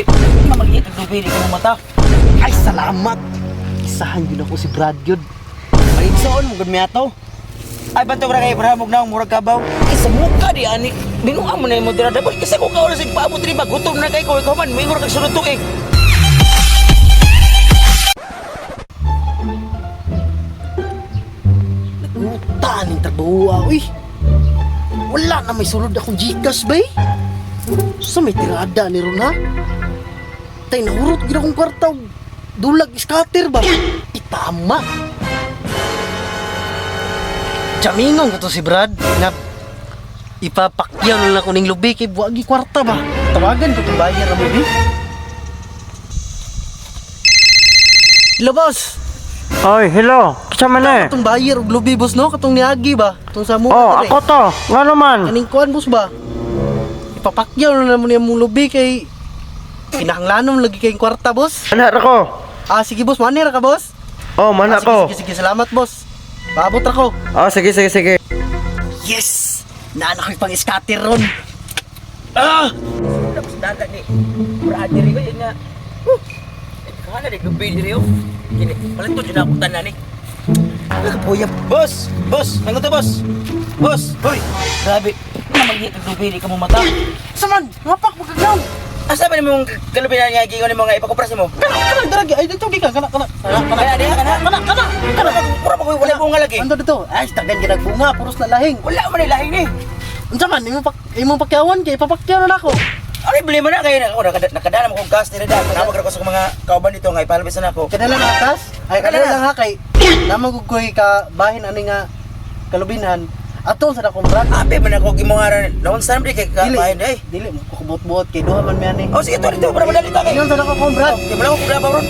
Nga maliit ang lubi ni mo mata. Ay, salamat! Isahan yun ako si Brad yun. Maigsoon mo gud miato. Ay bantog ra kay Abraham og naong murag kabaw. Ay sa muka di ani. Binuang mo na imo dira dapat kasi ko kaoras sig paabot diri ba gutom na kay ko ikaw man moingon kag sunod tuig. Naguta ning trabaho, uy. Wala na may sulod akong Gcash, bay. Sa may tirada ni ron, ha? Tay, nahurot gid akong kwarta og dulag scatter ba? Itama. Jamingon ko to si Brad na ipapakyaw na lang ko ning lubi kay buwagi kwarta ba. Tawagan ko tong bayar mo bi. Hello, boss. Oy, hello. Kasama na eh. Katong buyer og lubi boss no, katong niagi ba? Katong sa mo. Oh, ako to. Nga naman. Kaning kuan boss ba? Ipapakyaw na naman niya mong lubi kay kinahanglanon lagi kay kwarta boss. Anak ko. Ah, sige boss, manira ka boss. Oh, mana Ah, sige, ko. sige, sige, salamat boss. Paabot ra ko. Oh, sige, sige, sige. Yes! Naana ko'y pang scatter ron. Ah! Tapos dala ni Brad diri ba nga. Huh. Kana di lubi diri oh. Kini palito jud ako tanan ni. Nakapuya. Boss, boss, mango to boss. Boss, hoy. Grabe. Nga maliit ang lubi ni kamo mata. Saman, mapak magkagnaw. Asa ba nimong kalubi na nga gingon nimo nga ipakupras nimo? Kana, kana, daragi. Ay, dito gikan kana, kana. Kana, kana. Kaya diha kana. Kana, kana. Kana ba pura pa koy wala bunga lagi. Ando dito. Ay, tagan ka nagbunga, puros na lahing. Wala man ni lahing ni. Unsa man imong pak imong pakyawan kay ipapakyaw na nako. Ano yung problema na kayo? Ako, nakadala mo kong gas nila dahil. Panawag ako sa mga kauban dito nga ipalabas na ako. Kanala na kas? Ay, Kanala. kanala lang ha kay namang gud ko'y ka bahin ani nga kalubinhan. Ato sa dakong brad. Ape man ako gimungaran. Naon saan di kay kabahin eh. Dili mo kubuot-buot kay duha man mi ani. Oh sige to dito para madali ta kay. Ingon sa dakong brad. Kay wala ko problema ron.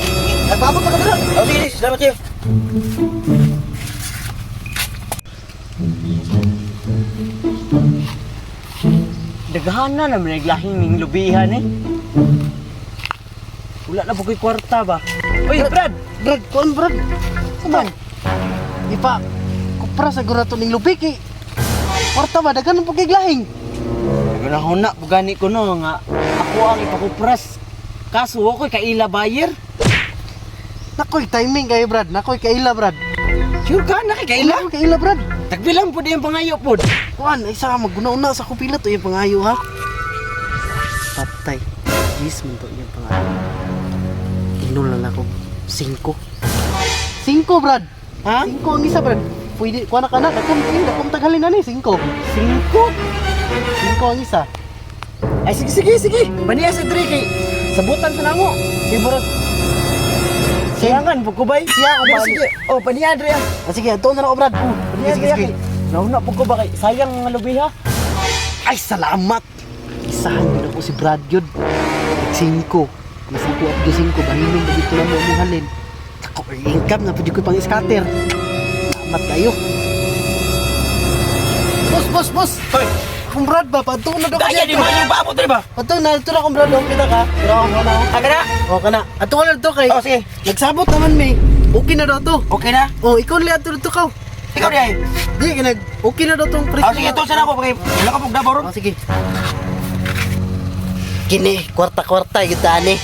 Ay, paabot pa ka dira. Oh sige, salamat kayo. Daghan na naman naglahing ning lubihan eh. Wala na po ko'y kwarta ba? Uy, Brad! Brad, kuan brad. Saman. Ipa kupra sa gura to ning lupi kay kwarta ba daghan po kay lahing. Nagunahuna po gani ko no nga ako ang ipakupras. Kaso ako'y kaila buyer. Nakoy timing kayo brad, nakoy kaila brad. Sure ka na kay kaila? Nakoy kaila brad. Tagbilang po di ang pangayo po. Kuan, ay sa maguna-una sa kupila to yung pangayo ha. Patay. Yes man to yung pangayo. Inol na lang ako. Singko. Singko, Brad. Ha? Singko ang isa, Brad. Pwede, kuha na ka na. Dakom, eh, dakom taghalin na ni. Singko. Singko? Singko ang isa. Ay sige sige sige. Baniya sa dre kay sabutan sa namo. Kay burot. Sayangan po ko bay. Siya ang Pero bali. sige. Oh, paniya dre ah. Ah, sige, ato na lang ako, Brad. Paniya Sige, sige, dre sige. kay. Nauna po ko ba kay sayang nga lubi ha. Ay, salamat! Isahan yun ako si Brad yun. Singko. Mas ako at singko. Bahinom na dito na mo among halin. Kako, income na pwede ko pang scatter. Salamat kayo. Boss, boss, boss! Hoy, Akong Brad ba? Padto na daw daya di mo yung paabot diri ba? Padto na, ito na akong Brad. Okay na ka? Pero ako na ako. Aga na. Okay na. Ato ka na dito kay. Oh sige. Nagsabot naman may. Okay na daw to. Okay na. Oh, ikaw na ato dito ka. Ikaw di ay. Di, kinag. Okay na daw tong presyo. Oh sige, to sana ako kay wala ka pong dabaw ron. Oh, sige. Kini, kwarta-kwarta yung tani.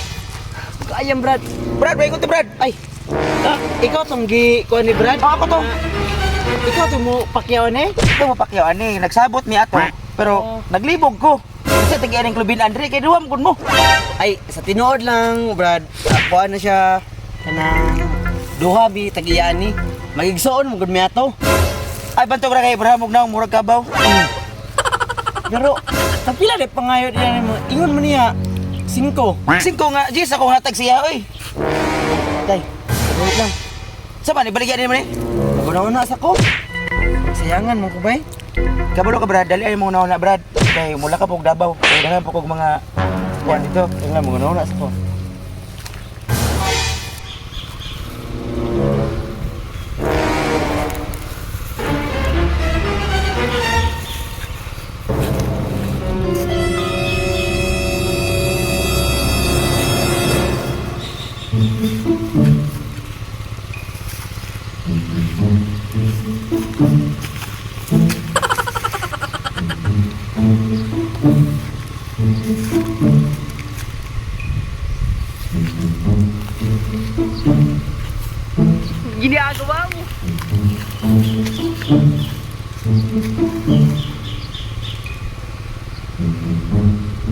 Kayam Brad. Brad, may to Brad. Ay. Ah, ikaw tong gi kuan ni Brad. Oh, ako to. Ikaw to mo pakyawan eh. Ito mo pakyaw ani, nagsabot ni ato. Pero naglibog ko. Kasi tagi aning klubin Andre kay duwam kun mo. Ay, sa tinuod lang, Brad. Kuan na siya kanang duha bi tag-iya ni. Magigsuon mo gud mi ato. Ay bantog ra kay Abraham og naong murag kabaw. Pero kapila di pangayo niya mo. Ingon man niya singko. Singko nga, Jis, ako hatag siya oy. Tay, wait lang. Sa man ibaligya ni mo ni? Nagunaw sa ko. Sayangan mo ko bay. Kabalo ka Brad, dali ay mo na Brad. Kay mula ka pog Davao. Kay daghan po kog mga kuan dito. Tingnan mo na sa ko. Ginagawa mo.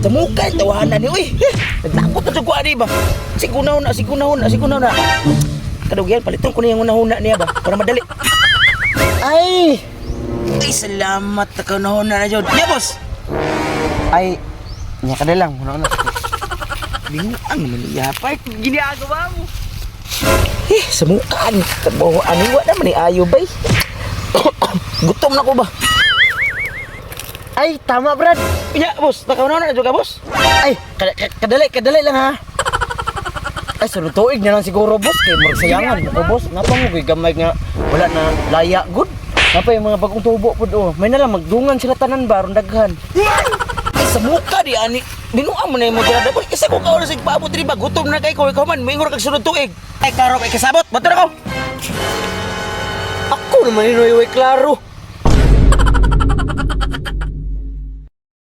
Sa mukha yung tawanan ni, uy. Eh, nagtakot na sa kuha ba? Sigunaw na, sigunaw na, sigunaw na. Kadugyan, paliton ko na yung unahuna niya ba? Para madali. Ay! Ay, salamat na kaunahuna na yun. Niya, boss! Ay, nya ka na lang. Una na. Binguang naman niya, part. Ginagawa mo. Eh, sa mukha ni trabaho ani wa naman ni ayo bay. Gutom na ko ba? Ay, tama, Brad. Nya, boss, nakaunahuna na jud ka, boss? Ay, kadali, kadali lang ha. Ay, sunod tuig na lang siguro, boss. Kay magsayangan ko, boss. Napa mo, kay gamay nga wala na laya, good. Napa yung mga bagong tubo po oh. May na lang, magdungan sila tanan ba, aron daghan. Ay, sa mukha di ani. Binuang mo na yung mga tirada. Boy, isa ko kaoras paabot diri ba? Gutom na kay ko ikaw man, moingon kag sunod tuig. Ay, karo kay kasabot. Bato na ko. Ako naman yun, way klaro.